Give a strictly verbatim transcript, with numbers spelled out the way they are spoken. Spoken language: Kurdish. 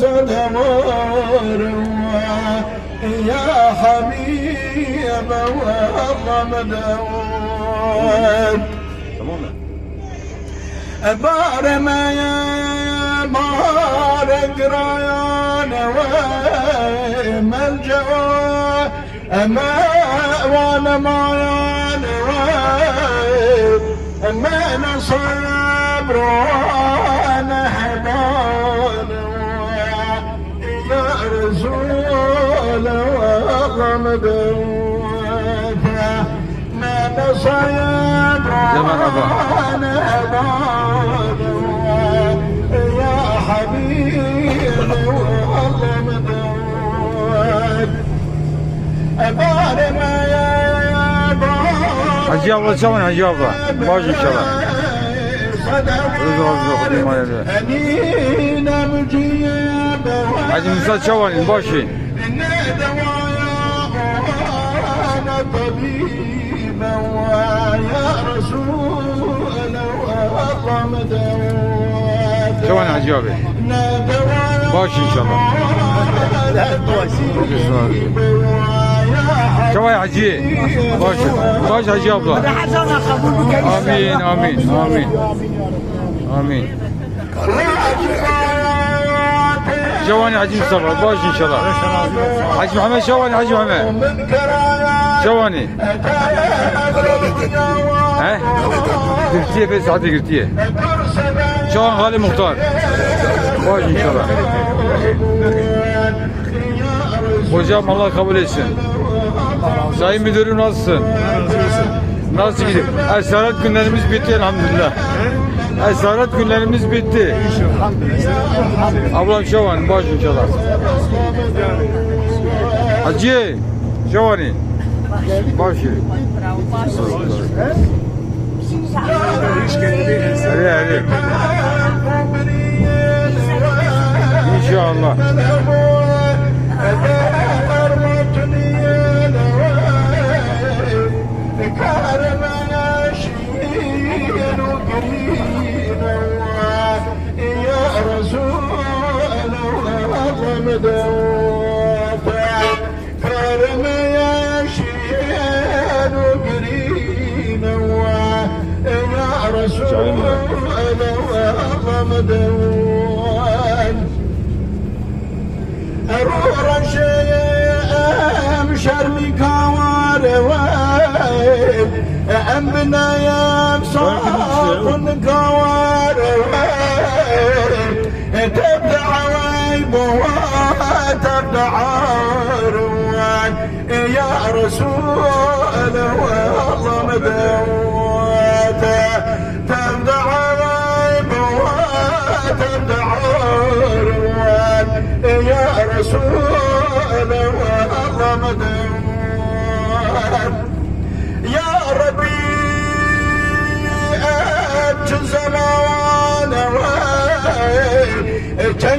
صدوار يا حبيب والله مدوار. بار ما يا بار قرايان وملجوار. أما وأنا ما ينوي، أما أنا صبر وأنا حبال. يا رسول الله مدوته، ما أنا صبر زمان أبا. وأنا حبال. يا حبيبي والله مدوته. Hacı abla, çawan Hacı abla. Baş inşallah. Rıza, Rıza, Rıza, Rıza. Hacı Musa çawan, baş in. Çawan Hacı abi. Baş inşallah. Çawan Hacı. Baş. Baş Hacı abla. Amin, amin, amin. Amin. Şewanî Hacı Mustafa, baş inşallah. Hacı Muhammed Şewanî, Hacı Muhammed. Şewanî. He? Girtiye, pes hadi girtiye. Şewan Hali Muhtar. Baş inşallah. Hocam Allah kabul etsin. Sayın müdürüm nasılsın? Nasıl gidiyor? Esaret günlerimiz bitti elhamdülillah. Esaret günlerimiz bitti. Ablam Şevan, baş inşallah. Hacı, Şevanî. Baş. Hadi, hadi. İnşallah. يا رسول الله مدوته. كرم يا شيخ وقرينوا. يا رسول الله مدوته. Ero reşê em şermî kawar we, em bineyem saqun kawar we. Tebda wey bo, tebda arwan, ya Resul Allah medewete. تبدع عيب وتبدع عروان. يا رسول الله مدد.